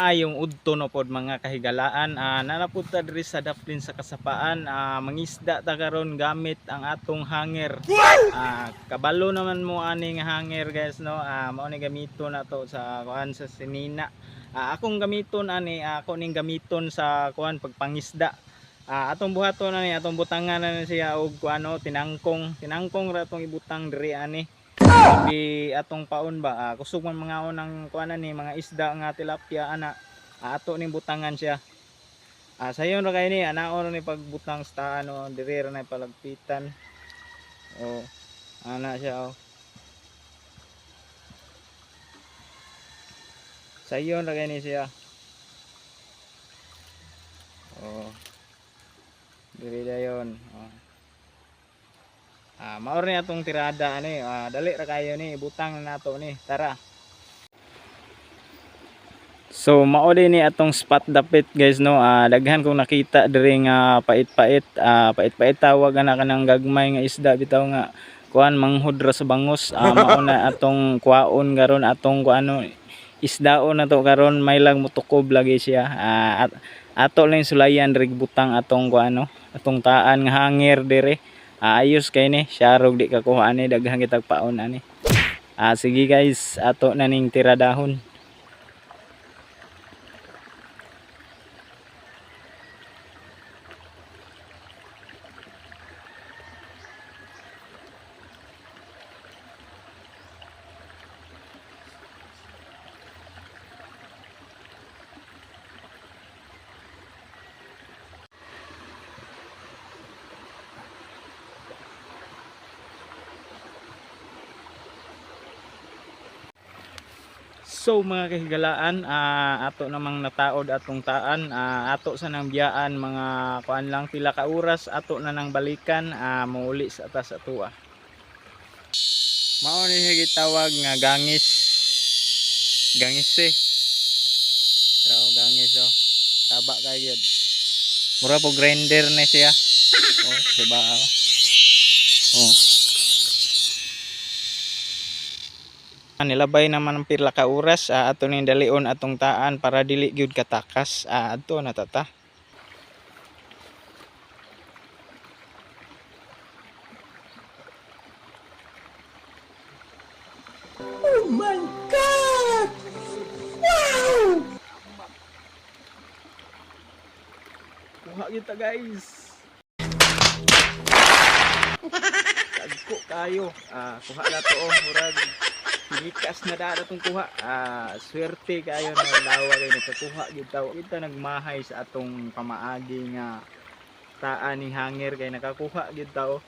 Ayong udto no pod, mga kahigalaan, nanapunta diri sa daplin sa Kasapaan. Mangisda ta karon gamit ang atong hanger. Kabalo naman mo ani nga hanger, guys, no. Mao ni gamiton nato sa kuan, sa sinina. Akong gamiton ani, ako ning gamiton sa kuan, pagpangisda. Atong buhaton ani, atong butangan ani siya og kuano, tinangkong. Tinangkong ra atong ibutang diri ani. Di atong paon ba, kusog man mga ang kuan ni mga isda nga tilapia ana. Ato ning butangan siya. Sayon ra kay ni anaon ni pagbutang sa ano, diri ra na palagpitan. Oh, ana siya, oh. Sayon ra kay ni siya. Oh. Diri dayon. Oh. Maor ni atong tirada ani, dali ra kayo ni, ibutang na nato ni. Tara. So mao din ni atong spot dapit, guys, no. Daghan kong nakita diri nga pait-pait, pait-pait tawag ana kanang gagmay nga isda bitaw nga kuan, manghod ra sa bangos. Mao na atong kuwaon karon, atong kuano, isdaon na to karon, may lang mutukob lagi siya. At ato lang sulayan diri, butang atong kuano, atong taan nga hanger diri. Ayos kay ni, syarog di kakuha ani, daghan kitag paon ani. Sige guys, ato na ning tiradahon. So mga kahigalaan, ato namang nataod atong taan, ato sa nang biyaan mga kuan lang pila ka oras, ato na nang balikan, muuli sa atas atua. Mao ni siya gitawag nga gangis. Gangis eh. Pero gangis, oh. Taba kay gyud. Mura po grinder na siya. Oh, diba? Oh. Oh. Nilabay naman ang pila ka oras, ato ning dalion atong taan para dili gyud katakas. Adto na tata. Oh my God! Wow! Kuha kita, guys. Dagko kayo. Kuha na to, oh, murag gikas na dara tong kuha. Swerte kayo na lawa kay nagkakuha gyud ta. Wa kita nagmahay sa atong pamaagi nga taan ni hanger kay nakakuha gyud ta, oh.